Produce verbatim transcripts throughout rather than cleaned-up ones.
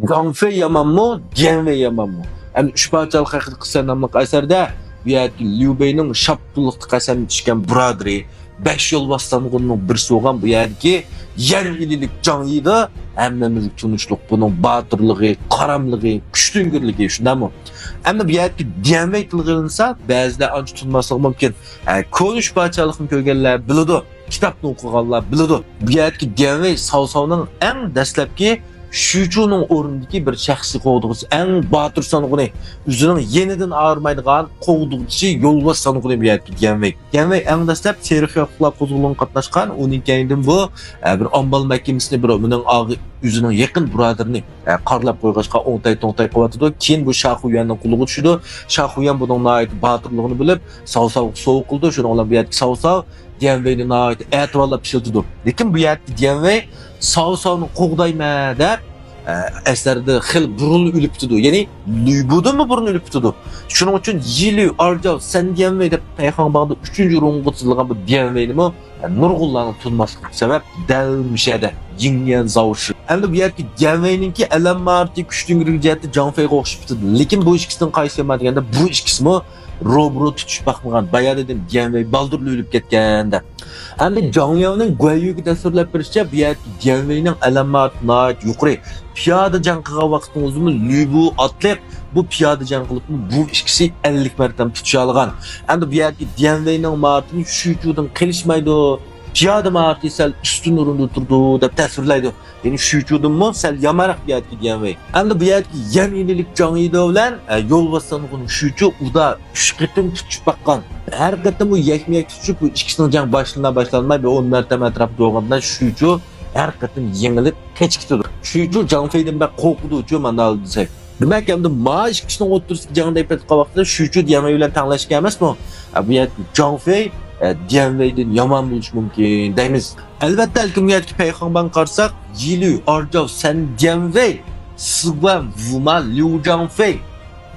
جاڭ فېي يامانمۇ، ديەن ۋېي يامانمۇ؟ ئەمدى ئۈچ پادىشاھلىق ھەققىدە قىسسە ناملىق ئەسەردە بۇ يەردىكى ليۇ بېينىڭ شاپتۇللۇقتا قەسەم ئىچكەن بۇرادىرى، بەش يولۋاس سانغۇننىڭ بىرسى بولغان بۇ يەردىكى يەر ئىلىلىك جاڭ يىدو ھەممىمىزگە تونۇشلۇق بۇنىڭ باتۇرلۇقى، قاراملىقى، كۈچتۈڭگۈرلۈكى، شۇنداقمۇ؟ ئەمدى بۇ يەردىكى ديەن ۋېي تىلغا ئېلىنسا، بەزىلەر ئانچە تونۇماسلىقى مۇمكىن. ھە، كونا ئۈچ پادىشاھلىقنى كۆرگەنلەر بىلىدۇ. كىتابنى ئوقۇغانلار بىلىدۇ. بۇ يەردىكى ديەن ۋېي ساۋ ساۋنىڭ ئەڭ دەسلەپكى شۈچۈنىڭ ئورنىدىكى بىر شەخسىي قوغدىغۇچىسى، ئەڭ باتۇر سانغۇنى، ئۆزىنىڭ يېنىدىن ئايرىمايدىغان قوغدىغۇچىسى، يولۋاس سانغۇنى بۇ يەردىكى ديەن ۋېي. ديەن ۋېي ئەڭ دەسلەپ سېرىق ياقۇتلار قوزغىلىڭىغا قاتناشقان، ئۇنىڭ كەينىدىن بۇ، ئە، بىر ئامبال مەھكىمىسىنى بىر ئۇنىڭ ئاغا-، ئۆزىنىڭ يېقىن بۇرادىرىنى، ئە، قارىلاپ قويغاچقا ئوڭتاي-توڭتاي قىلىۋاتىدۇ. كېيىن بۇ شاخۇيۈەننىڭ قولىغا چۈشىدۇ. شاخۇيۈەن بۇنىڭ ناھايىتى باتۇرلۇقىنى بىلىپ، ساۋ ساۋغا سوۋغا قىلىدۇ. شۇنىڭ بىلەن بۇ يەردىكى ساۋ ساۋ ديەن ۋېينى ناھايىتى ئەتىۋارلاپ ئىشلىتىدۇ. لېكىن بۇ يەردىكى ديەن ۋېي ساۋ ساۋنى قوغدايمەن دەپ، ئە، ئەسەردە خېلى بۇرۇن ئۆلۈپ كېتىدۇ. يەنى لۈبۇدىنمۇ بۇرۇن ئۆلۈپ كېتىدۇ. شۇنىڭ ئۈچۈن يىلۈ ئارجاۋ سەن ديەن ۋېي دەپ پەيخاڭباڭدا ئۈچىنچى ئورۇنغا تىزىلغان بۇ ديەن ۋېينىمۇ، ئە، نۇرغۇنلارنىڭ تونۇماسلىقى سەۋەب دەل مۇشۇ يەردە يىڭيەن زاۋشى. ئەمدى بۇ يەردىكى ديەن ۋېينىڭكى ئەلەم ماھارىتى، كۈچتۈڭگۈرلۈكى جەھەتتە جاڭ فېيغا ئوخشاپ كېتىدۇ. لېكىن بۇ ئىككىسىنىڭ قايسى يامان دېگەندە، بۇ ئىككىسىمۇ روبىرو تۇتۇشۇپ باقمىغان. بايا دېدىم، ديەن ۋېي بالدۇرلا ئۆلۈپ كەتكەن دەپ. ئەمدى جاڭ ياۋنىڭ گۇەييۈگە تەسۋىرلەپ بېرىشىچە، بۇ يەردىكى ديەن ۋېينىڭ ئەلەم ماھارىتى ناھايىتى يۇقىرى. پىيادە جەڭ قىلغان ۋاقتىڭىزدىمۇ لۈبۇ ئاتلىق بۇ پىيادە جەڭ قىلىپمۇ بۇ ئىككىسى ئەللىك مەرتەم تۇتۇشالىغان. ئەمدى بۇ يەردىكى ديەن ۋېينىڭ ماھارىتىنى شۈچۈدىن قېلىشمايدۇ. پىيادە ماھارىتى سەل ئۈستۈن ئورۇندا تۇرىدۇ دەپ تەسۋىرلەيدۇ. يەنى شۈچۈدىنمۇ سەل يامانراق بۇ يەردىكى ديەن ۋېي. ئەمدى بۇ يەردىكى يەر ئىلىلىك جاڭ يىدو بىلەن، ئە، يولۋاس سانغۇن شۈچۈ ئۇدا ئۈچ قېتىم تۇتۇشۇپ باققان. ھەر قېتىم بۇ يەكمۇ يەك تۇتۇشۇپ، بۇ ئىككىسىنىڭ جېڭى باشلىنا باشلانماي، بىر ئون مەرتەم ئەتراپىدا بولغاندا شۈچۈ ھەر قېتىم يېڭىلىپ قېچىپ كېتىدۇ. شۈچۈ جاڭ فېيدىن بەك قورقىدۇچۇ، مانا دېسەك. دېمەك، ئەمدى ما ئىككىسىنىڭ ئوتتۇرىسىدا جەڭ دەپ ئېيتقان ۋاقىتتا شۈچۈ ديەن ۋېي بىلەن تەڭلەشكەن ئەمەسمۇ؟ ئە، بۇ يەردە جاڭ فېي، ئە، ديەن ۋېيدىن يامان بولۇشى مۇمكىن دەيمىز. ئەلۋەتتە، بەلكىم بۇ يەردىكى پەيخاڭباڭغا قارىساق، يىلۈ، ئارجاۋ، سەن ديەن ۋېي، سىگۇەن، ۋۇما، ليۇ جاڭ فېي،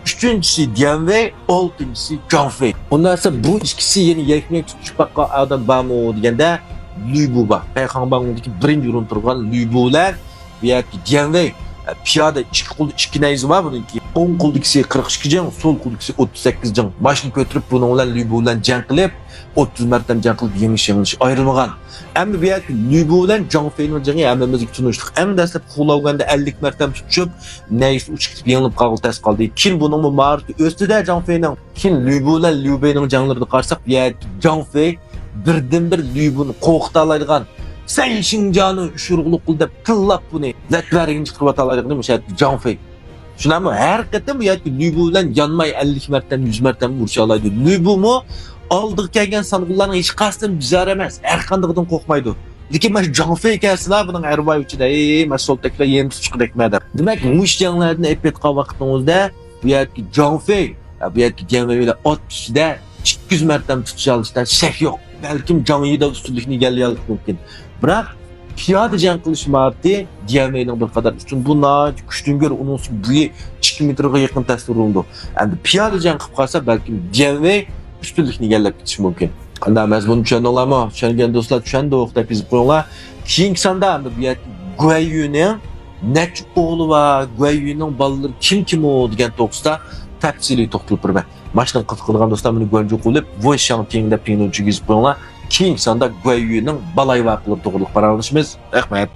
ئۈچىنچىسى ديەن ۋېي، ئالتىنچىسى جاڭ فېي. ئۇنداق دېسە، بۇ ئىككىسى يەنە يەكمۇ يەك تۇتۇشۇپ باققان ئادەم بارمۇ دېگەندە، لۈبۇ بار. پەيخاڭباڭدىكى بىرىنچى ئورۇندا تۇرغان لۈبۇ بىلەن بۇ يەردىكى ديەن ۋېي، ئە، پىيادە، ئىككى قولدا ئىككى نەيزە بار بۇنىڭكى. ئوڭ قولدىكىسى قىرىق ئىككى جىڭ، سول قولدىكىسى ئوتتۇز سەككىز جىڭ. ماشىنا كۆتۈرۈپ بۇنىڭ بىلەن لۈبۇ بىلەن جەڭ قىلىپ، ئوتتۇز مەرتەم جەڭ قىلىپ، يېڭىش، يېڭىلىش ئايرىلمىغان. ئەمدى بۇ يەردىكى لۈبۇ بىلەن جاڭ فېينىڭ جېڭى ھەممىمىزگە تونۇشلۇق. ئەڭ دەسلەپ خۇلاۋگەندە ئەللىك مەرتەم تۇتۇشۇپ، نەيزىسى ئۇچۇپ كېتىپ يېڭىلىپ قالغىلى تەس قالدى. كېيىن بۇنىڭمۇ ماھارىتى ئۆستى-دە جاڭ فېينىڭ. كېيىن لۈبۇ بىلەن ليۇ بېينىڭ جەڭلىرىدە قارىساق، بۇ يەردىكى جاڭ فېي بىردىنبىر لۈبۇنى قورقۇتالايدىغان، سەن شىڭجانى ئۇشۇرغۇلۇق قىل دەپ تىللاپ بۇنى لەتلەرگىنچە قىلىۋاتالايدىغىنى مۇشۇ يەردىكى جاڭ فېي. شۇنداقمۇ؟ ھەر قېتىم بۇ يەردىكى لۈبۇ بىلەن يانماي ئەللىك مەرتەم، يۈز مەرتەم ئۇرۇشالايدۇ. لۈبۇمۇ ئالدىغا كەلگەن سانغۇنلارنىڭ ھېچقايسىدىن بىزار ئەمەس، ھەر قاندىقىدىن قورقمايدۇ. لېكىن مانا شۇ جاڭ فېي كەلسىلا بۇنىڭ ئەرۋايى ئىچىدە، ئەي، مانا سولتەكلەر يېنى تۇتۇشقا دەكمە دەپ. دېمەك، مۇشۇ جەڭلەردىن ئېلىپ ئېيتقان ۋاقتىڭىزدا بۇ يەردىكى جاڭ فېي، ھە، بۇ يەردىكى ديەن ۋېي بىلەن ئات ئۈستىدە ئىككى يۈز مەرتەم تۇتۇشالىشىدا شەك يوق. بەلكىم جاڭ يىدو ئۈستۈنلۈكنى ئىگىلىيەلىشى مۇمكىن. بىراق پىيادە جەڭ قىلىش ماھارىتى ديەن ۋېينىڭ بىر قەدەر ئۈستۈن. بۇ ناھايىتى كۈچتۈڭگۈر، ئۇنىڭ بويى ئىككى مېتىرغا يېقىن تەسۋىرلىنىدۇ. ئەمدى پىيادە جەڭ قىلىپ قالسا، بەلكىم ديەن ۋېي ئۈستۈنلۈكنى ئىگىلەپ كېتىشى مۇمكىن. قانداق، مەزمۇننى چۈشەندىڭلارمۇ؟ چۈشەنگەن دوستلار چۈشەندۇق دەپ يېزىپ قويۇڭلار. كېيىنكى ساندا ئەمدى بۇ يەردە گۇەييۈنىڭ نەچچە ئوغلى بار، گۇەييۈنىڭ بالىلىرى كىم كىمۇ دېگەن توغرىسىدا تەپسىلىي توختىلىپ بېرىمەن. مانا شۇنىڭغا قىزىقىدىغان دوستلار مېنى گۇەنجۇ قىلىپ، ۋېي شياڭ تىڭ دەپ پىڭنۇنچىگە يېزىپ قويۇڭلار. كېيىنكى ساندا گۇەييۈنىڭ بالايىۋاقلىرى توغرىلىق پاراڭلىشىمىز. رەھمەت.